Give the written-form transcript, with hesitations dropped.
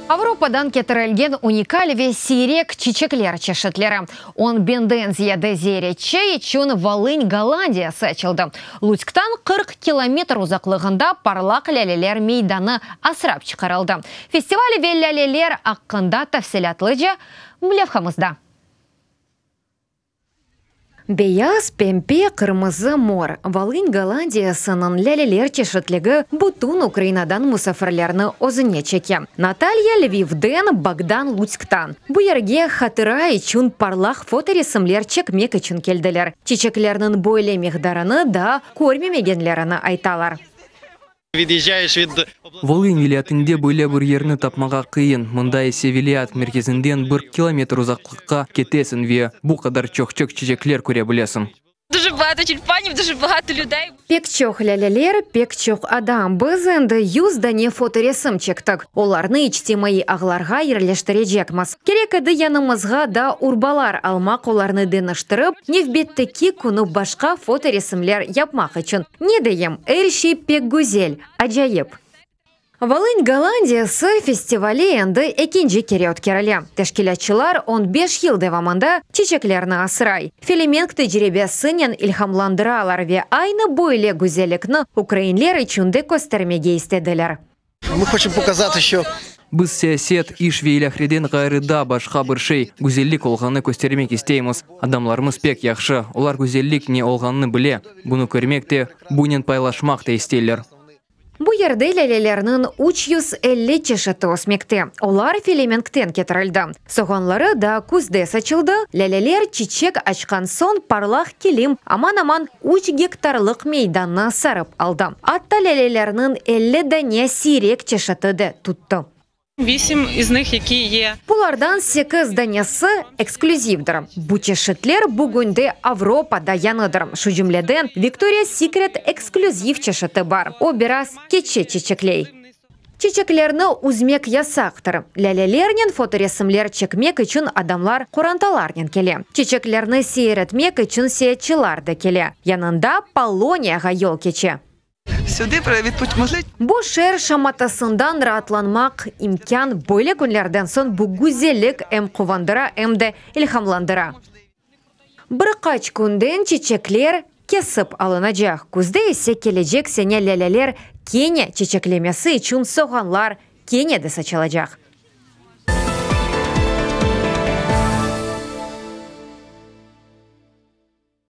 Avropadan ketirilgen unikal ve siyrek çiçekler çeşitleri. On biñden ziyade ziyaretçi içün Volın Gollandiyası açıldı. Lutsktan 40 kilometr uzaqlığında parlaq lâleler meydanı asrap çıqarıldı. Festival ve lâleler aqqında tafsilâtlıca levhamızda. Beyaz, pempe, qırmızı, mor. Volın Gollandiyasınıñ lâleler çeşitligi bütün Ukrainadan musafirlerni özüne çeke. Natalya Lvivden, Bogdan Lutsktan. Bu yerge hatıra içün parlaq fotoresimler çekmek içün keldiler. Çiçeklerniñ böyle miqdarını daa körmemegenlerini aytalar. Від'їжджаєш від Volın vilâyetinde böyle bir yerni tapmağa qıyın, mında ise vilâyet merkezinden bir kilometr uzaqlıqqa ketesiñ ve bu qadar çoq-çoq çiçekler köre bilesiñ. Дуже багато тюльпанів, дуже багато людей. Pek çoq lâleler, pek çoq adam. Biz endi 100 dane fotoresim çektik. Olarnı içtimaiy ağlarğa yerleştirecekmiz. Kerek edi yanımızğa da urbalar almaq, olarnı deñiştirip, nevbetteki künü başqa fotoresimler yapmaq içün. Ne deyim, er şey pek güzel, acayip. Volın Gollandiyası festivali endi ekinci kere ötkerile. Teşkilâtçılar 15 yıl devamında çiçeklerni asray. Felemenk tecribesinen ilhamlandıralar ve aynı böyle güzellikni ukrainler içün de köstermege istediler. Ми хочемо показати, що Biz siyaset, iş ve ilâhreden ğayrı da başqa bir şey, güzellik olğanını köstermek isteymiz. Adamlarımız pek yahşı, olar güzellik ne olğanını bile, bunı körmek de, bunen paylaşmaq da isteyler. Bu yerde lâlelerniñ 350 çeşiti ösmekte. Olar Felemenkten ketirildi. Soğanları da küzde saçıldı. Lâleler çiçek açqan soñ parlaq kilim aman-aman 3 gektarlıq meydannı sarıp aldı. Atta lâlelerniñ 50 dane siyrek çeşiti de tuttı. Вісім із них, які є Bulardan 8 danesi eksklüzivdir. Bu çeşitler bugünde Avropada yañıdır. Şu cümleden Victoria's Secret eksklüziv çeşiti bar. O biraz keççe çiçekley. Çiçeklerni üzmek yasaqtır. Lâlelernen fotoresimler çekmek içün adamlar qorantalarnen kele. Çiçeklerni seyir etmek içün seyaatçılar da kele. Yanında Poloniyağa yol keçe. Сюди відпочити. Bu şeer şamatasından raatlanmaq imkân böyle künlerden soñ bu güzellik em quvandıra, em de ilhamlandıra. Bir qaç künden çiçekler kesip alınacaq. Küzde ise kelecek sene lâleler kene çiçeklemesi içün soğanlar kene de saçılacaq.